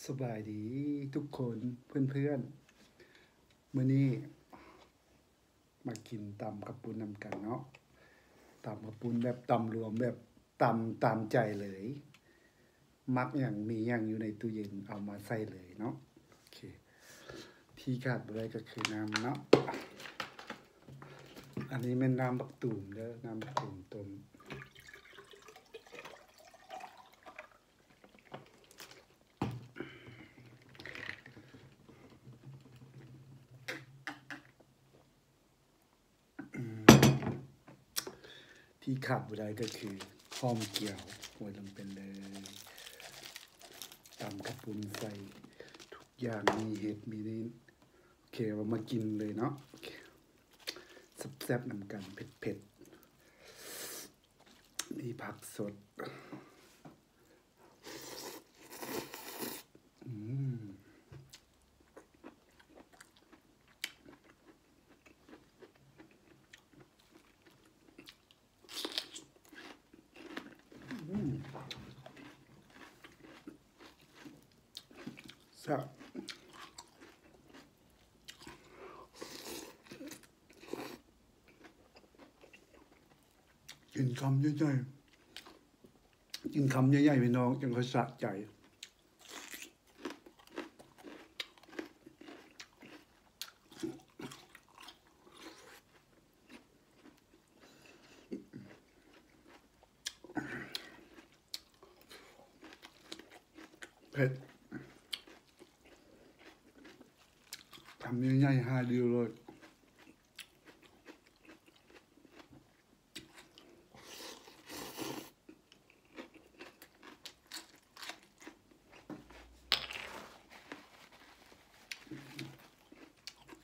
ສະບາຍດີທຸກຄົນເພື່ອນໆ ມື້ນີ້ມາກິນຕຳເຂົ້າປຸ້ນນຳກັນເນາະ. ຕຳເຂົ້າປຸ້ນແບບຕຳລວມ ແບບຕຳຕາມໃຈເລີຍ. ມັກຫຍັງ ມີຫຍັງຢູ່ໃນຕູ້ເຢັນ ເອົາມາໃສ່ເລີຍເນາະ. ໂອເຄ ທີ່ຂາດບໍ່ໄດ້ກໍຄືນ້ຳເນາະ. ອັນນີ້ແມ່ນນ້ຳບັກຕູມເດີ ນ້ຳບັກຕູມຕົ້ມ. ທີ່ຂາດບໍ່ໄດ້ກໍຄືຫອມກຽວ ໂຮຍລົງໄປເລີຍ. ຕຳເຂົ້າປຸ້ນໃສ່ທຸກຢ່າງ ມີເຫັດ ມີນີ້. ໂອເຄ ເຮົາມາກິນເລີຍເນາະ. ໂອເຄ ແຊບໆ ນຳກັນ ເຜັດໆ ມີຜັກສົດ. ອືມ ອືມ ແຊບ. ກິນຄຳໃຫຍ່ໆ ກິນຄຳໃຫຍ່ໆ ພີ່ນ້ອງ ຈັ່ງຄ່ອຍສະໃຈ. ເຜັດ ຄຳໃຫຍ່ໆ ຫາດຽວໂລດ.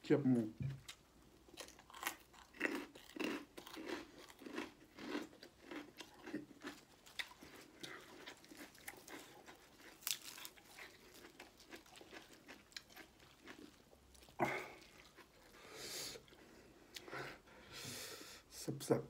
ຄຽບໝູ. ແຊບໆ.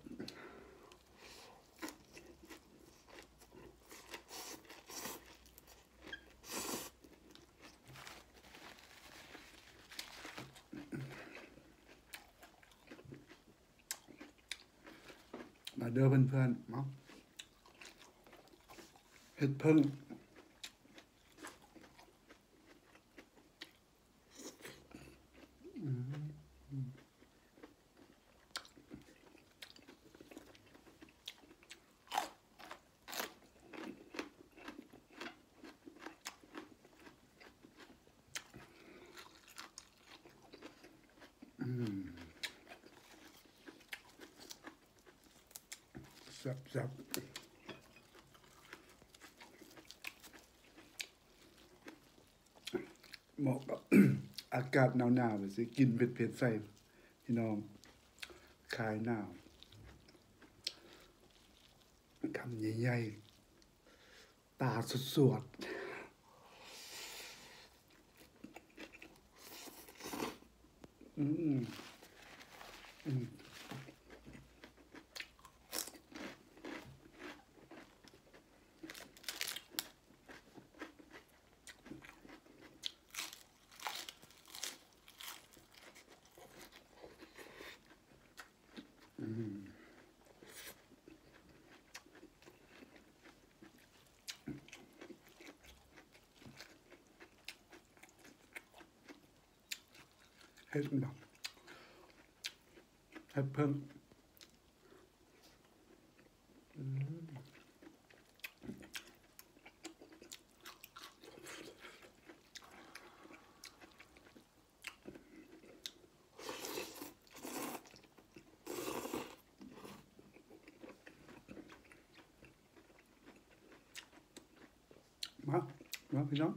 ມາເດີເພື່ອນໆ ເນາະ ເຫັດເຜິ້ງ. ອືມ ອືມ ແຊບໆ. ເໝາະກັບອາກາດໜາວໆ ແບບຊີ້ ກິນເຜັດໆ ໃສ່ ພີ່ນ້ອງ ຄາຍໜາວ. ຄຳໃຫຍ່ໆ ຕາສວດໆ. ອືມ ອືມ. ອືມ ເຫັດ ເຫັດເຜິ້ງ. ອືມ ມາ ມາພີ່ນ້ອງ.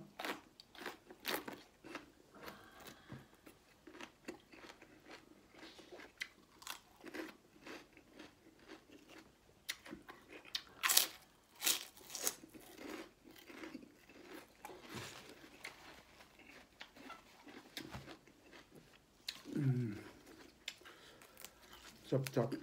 ອືມ ຈັບໆ.